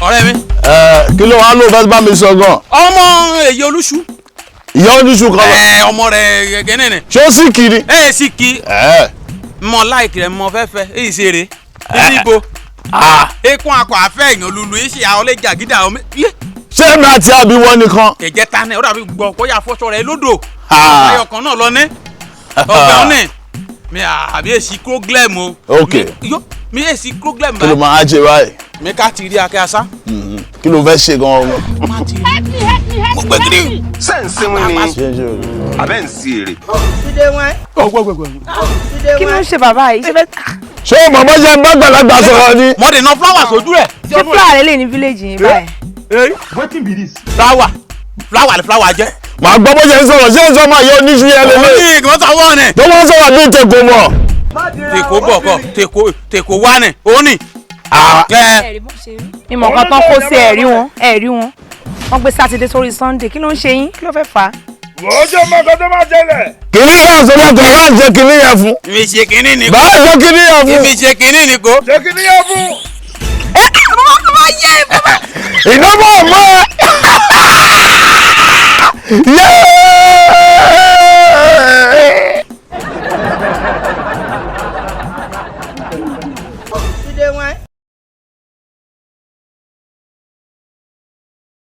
Ọ̀rẹ́ mi. Ẹ kí ló wàá lò fẹ́ bá mi sọ gan? Ọmọ èyí olúṣu. Ìyá oníṣu kan lọ. Ẹ ọmọ rẹ gẹ́gẹ́ nìyẹn. Ṣé ó sì kiri? Ẹ sì kí. Ẹ. Mọ láìkì rẹ mọ fẹ́fẹ́ èyí ṣe rè é níbo. Ekun akọ afẹ́ èèyàn lulu yìí ṣe àwọn ọlẹ́jà gíga ọmọ. Ṣé èmi àti àbí wọn nìkan? Kẹ̀jẹ́ ta ni ó dàbí gbọ́ kó yà fọ́ṣọ rẹ lódò. Ayọ̀ kan náà lọ ní. Ọgbà ọ̀nẹ́ mi àbí èsì króglẹ̀mù o. Ok. Mi èsì króglẹ̀mù Kí ló báyìí. máa ṣe báyìí? Mi ká ti rí akẹ́ asá. Kí ló fẹ́ ṣe gan-an? Mo gbé kiri. Ṣé ń sinwin ni Ṣé ṣe o? abẹ́ ń si èrè. Kí ló ń ṣe bàbá yìí? Ṣé fẹ́ Ṣé o mọ̀ bó ṣe ń bá gbàlagbà sọ̀rọ̀ ni? Mo dè ná fúláwà sójú rẹ̀. Ṣé fúláwà rẹ lè ní fíléèjì yín báyìí? Fúláwà fúláwà ni fúláwà jẹ́. Màá gbọ́ bó ṣe ń sọ̀rọ̀, ṣé ń sọ máa yọ oníṣu yẹn Òun lélẹ̀? ní ìgbọ́n sọ wọ́n ni. Tó wọ́n sọ̀rọ̀ bíi tèkó mọ̀. Tèkó bọ̀ kọ tèkó tèkó wá ni òun ni. Ẹ Mímọ̀ kan tán kó sí ẹ̀rí wọn, ẹ̀rí wọn. Wọ́n gbé Sátidé sórí Sunday, kí ló ń ṣe yín? Kí ló fẹ́ fà á? Ọjọ́ mọ́ kan tó máa ṣẹlẹ̀. Kìnní yẹn sọ fún ọkọ̀ bá ń ṣe kìnní yẹn fún. Mi ṣe kínní ni Bá kò. ń ṣe kìnní yẹn fún. Mi ṣe kínní ni kò. Ṣé kí ni yẹn fún? Ẹ bàbá tó máa yẹ bàbá. Ìnáwó ọmọ ẹ. Yé!